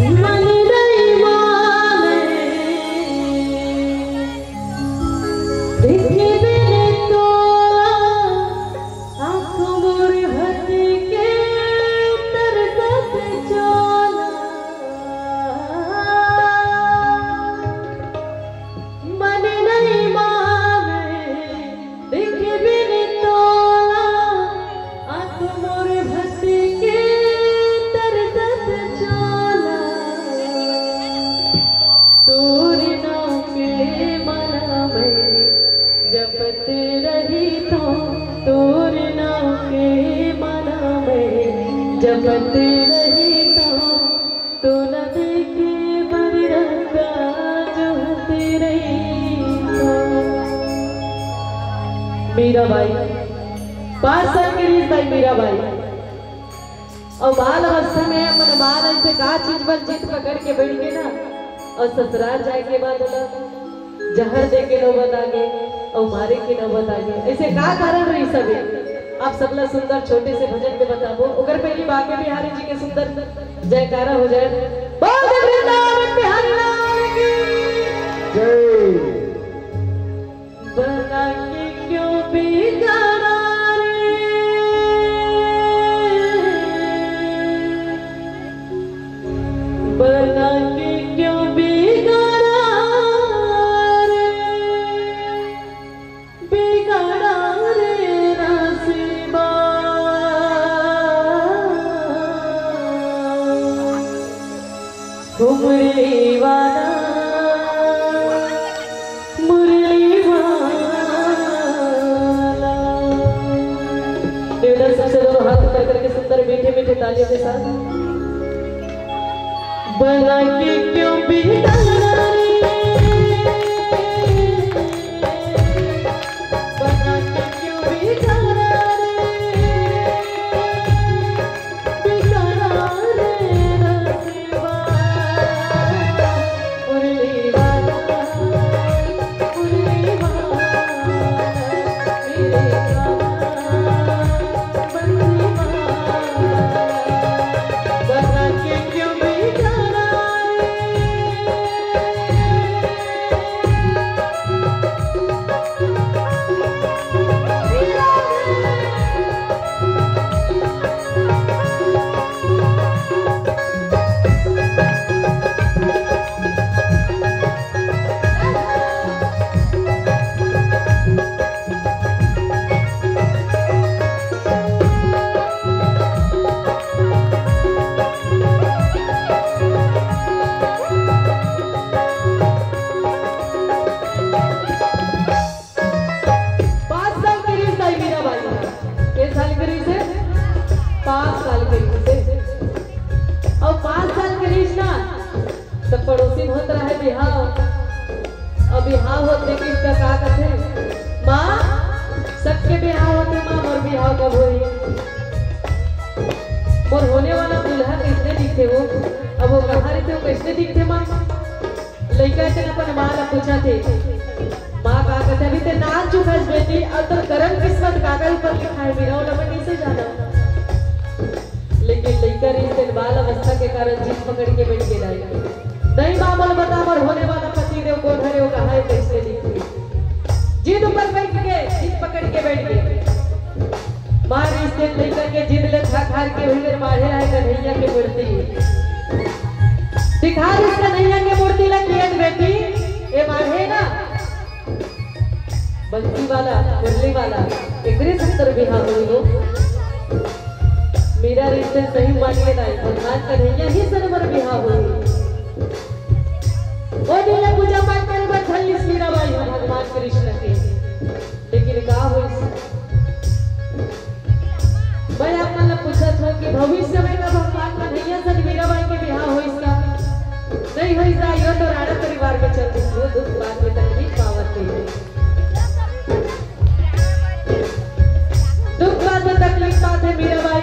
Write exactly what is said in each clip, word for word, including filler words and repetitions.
मन नहीं माने, देखे बिन तोला, आँख मोर भटके तरसत चोला। मन नहीं माने, देखे बिन तोला, आँख मोर भटके तरसत चोला। तोर नाम के माला में जपत रही तो, तोर नाम के माला में जपत रही तो, तोला देखे बर रंगा जोहत रही तो। मीराबाई, पाँच साल के रहिस दाई मीराबाई। अउ बाल अवस्था में अपन बाल ऐसे का चीज बर जिद पकड़ के बैठ गे ना, अउ ससुराल जाए के बाद ओला जहर दे के नौबत आ गे, अउ मारे के नौबत आ गे। ऐसे का कारण रहिस सबे? आप सबला सुंदर छोटे से भजन में बताबो, ओकर पहली बांके बिहारी जी के सुंदर जयकारा हो जाए। बोल दे वृंदावन बिहारी लाल की जय। बना के क्यों बिगाड़ा रे, बना के क्यों बिगाड़ा रे, बिगाड़ा रे नसीबा। ठुमरी वाला, मुरली वाला। देवदास सबसे दोनों हाथ ऊपर करके सुंदर मीठे मीठे तालियों के साथ। बना के क्यों बिगाड़ा रे, बना के क्यों बिगाड़ा रे, बिगाड़ा रे रसीबा। मुरली वाला, मुरली वाला, मेरे वाला, बंसी वाला, बना के क्यों बिगाड़ा रे। पाँच साल के रिहिस दाई मीराबाई। के साल के रिहिस हे? पाँच साल के रिहिस हे। अउ पाँच साल के रिहिस ना, त पड़ोसी होत रहे बिहाव। अब बिहाव होत देखिस त का कथे, "माँ, सबके बिहाव होथे माँ, मोर बिहाव कब होही? मोर होने वाला दूल्हा कइसने दिखथे वो?" अब वो कहाँ रहिथे, वो कइसने दिखथे माँ? लइका तेन अपन माँ ला पूछत हे, माँ का कथे, "अभी ते नान चुक हस बेटी, अउ तोर करम किस्मत काकर ऊपर लिखा हे, मीरा ओला मैं कइसे जानव?" लेकिन लइका रहिस तेन बाल अवस्था के कारण जिद पकड़ के बैठ गे दाई। "नहीं माँ, मोला बता, मोर होने वाला पति देव कोन हरे, वो कहाँ हे, कइसे दिखथे?" जिद ऊपर बैठ गे, जिद पकड़ के बैठ गे। माँ रहिस तेन लइका के जिद ले थाक हार के उही मेर माढ़े आय कन्हैया के मूर्ति। दिखा दिस कन्हैया के मूर्ति ला, "किहत बेटी, ए माढ़े ना, बंसी वाला, मुरली वाला, एकरे संग तोर बिहाव होही वो।" मीरा रहिस तेन सही मान गे दाई, भगवान कन्हैया ही संग मोर बिहाव होही। ओ दिन ले पूजा पाठ करे बर धर लिस मीराबाई ह भगवान कृष्ण के। लेकिन का होइस? मैं आप मन ला पूछत हूँ कि भविष्य में का भगवान कन्हैया संग मीराबाई के बिहाव होइस का? नहीं होइस दाई, यो तो राणा परिवार के चलते वो दुख पात में तकलीफ पावत हे। दुख पात में तकलीफ पात हे मीराबाई।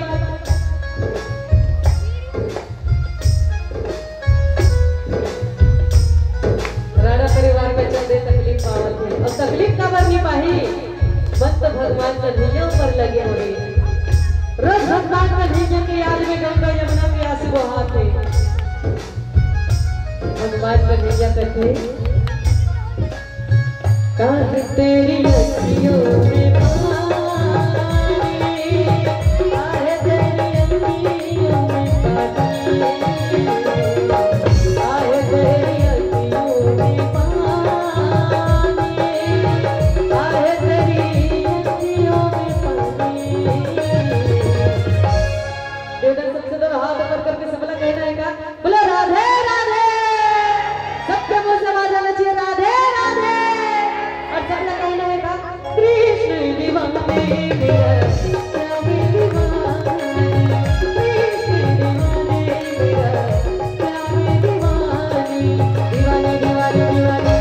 राणा परिवार के चलते तकलीफ पावत हे। अउ तकलीफ काबर नहीं पाही? मन तो भगवान कन्हैया ऊपर लगे हवे। रोज भगवान कन्हैया के याद में गंगा यमुना के आंसू बहात हे। क्या कहते हैं? काहे तेरी अँखियों में पानी, काहे तेरी अँखियों में पानी, काहे तेरी अँखियों में पानी, काहे तेरी अँखियों में पानी। बेटा, सबसे दो हाथ ऊपर करके सबला कहना है का? बोलो, राधे राधे। सबके मुंह से आवाज आना चाहिए, राधे राधे। और सबला कहना है का? कृष्ण दीवाने मेरा, श्याम दीवाने। कृष्ण दीवाने मेरा, श्याम दीवाने। दीवाने, दीवाने, दीवाने।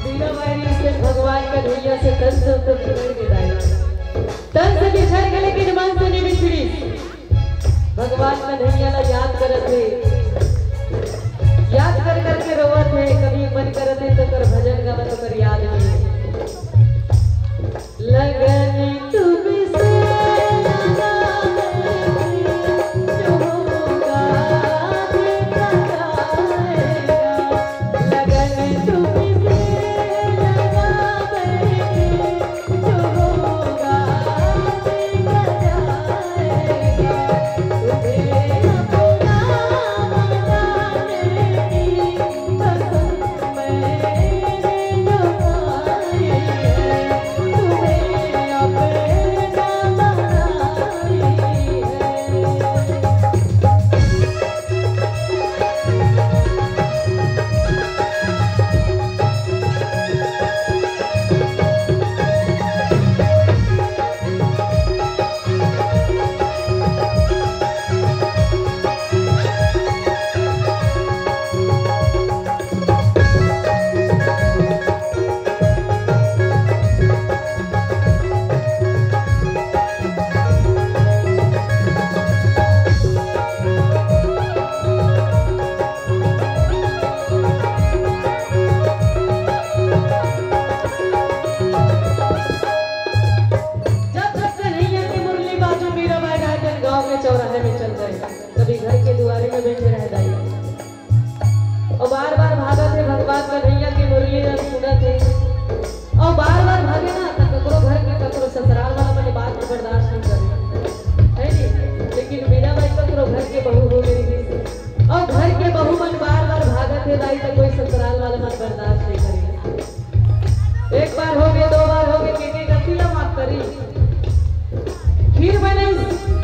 मीराबाई से भगवान कन्हैया से तन से तो बिछड़ के दाई। तन से बिछड़ के, लेकिन मन से नहीं बिछड़ी। भगवान कन्हैया ला याद करत हे, याद कर करके रोवत हे। कभी मन करत हे तो कर भजन गावत, तो कर याद नहीं। लगन तुमसे लगा है, जो होगा देखा जाएगा। लगन तुमसे लगा है, जो होगा देखा जाएगा। तुम्हें अपना बनाने की कसम जब जब कन्हैया के मुरली बाजे, मीराबाई रायगंज गांव के चौराहे में चल रहे, कभी घर के दुआरे में बैठे रह जाइए। अउ बार-बार भागत हे, भगवान कन्हैया के मुरली ला सुनत हे। अउ बार-बार भागे ना, त ककरो घर के, ककरो ससुराल वाला मन बात बर्दाश्त नइ करे, हे नी? लेकिन मीराबाई ककरो घर के बहू हो गे रहिस। अउ घर के बहू मन बार-बार भागत हे दाई, त कोई ससुराल वाला मन बर्दाश्त नइ करे। एक बार हो गे, दो बार हो गे, के, के गलती ला माफ करी। खीर बनिस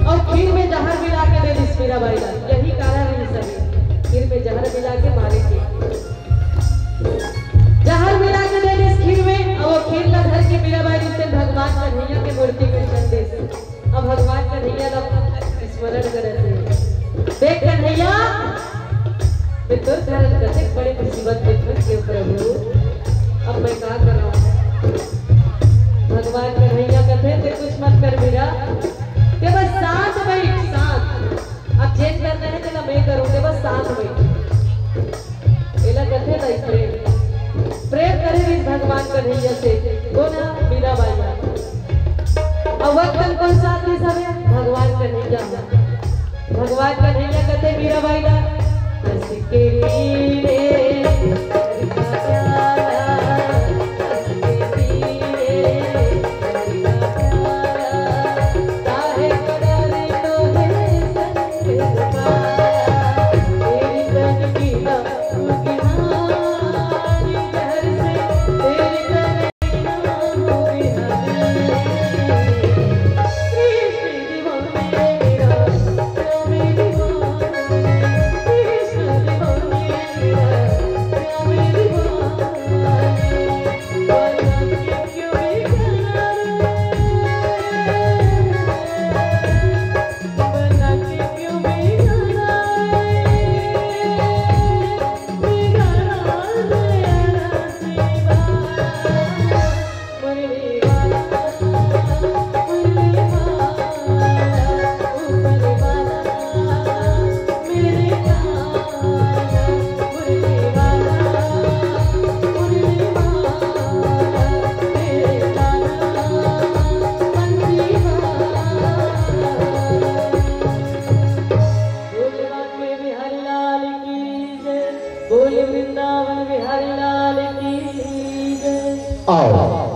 अउ खीर में जहर मिला के दे दिस मीराबाई ला। यही कारण रहिस हे, खीर में जहर मिला के मारे के। जहर मिला के दे दिस खीर में, अउ वो खीर ला धर के मीराबाई जी तेन भगवान कन्हैया के मूर्ति में चल दिस। अब भगवान कन्हैया ला स्मरण करत हे, देख कन्हैया, मैं तोर कारण कतेक बड़े मुसीबत में फंस गेंव प्रभु, अब मैं का करंव? भगवान कन्हैया कथे, ते कुछ मत कर मीरा, ते बस शांत बैठ, शांत। अब जेन करना हे तेला मैं करहूं, ते बस शांत बैठ। एला कथे दाई प्रेम। प्रेम करे रहिस भगवान कन्हैया से, कोन ह? मीराबाई ह। अउ वक्त म कोन साथ दिस हवे? भगवान कन्हैया ह। भगवान कन्हैया कथे मीराबाई ला, हंस के पीले घर का प्याला, हंस के पीले घर का प्याला, काहे को डरे तोहे संग पाया, तेरी तन की ना तू किनारी जहर से, तेरी तन की ना तू किनारी। आओ।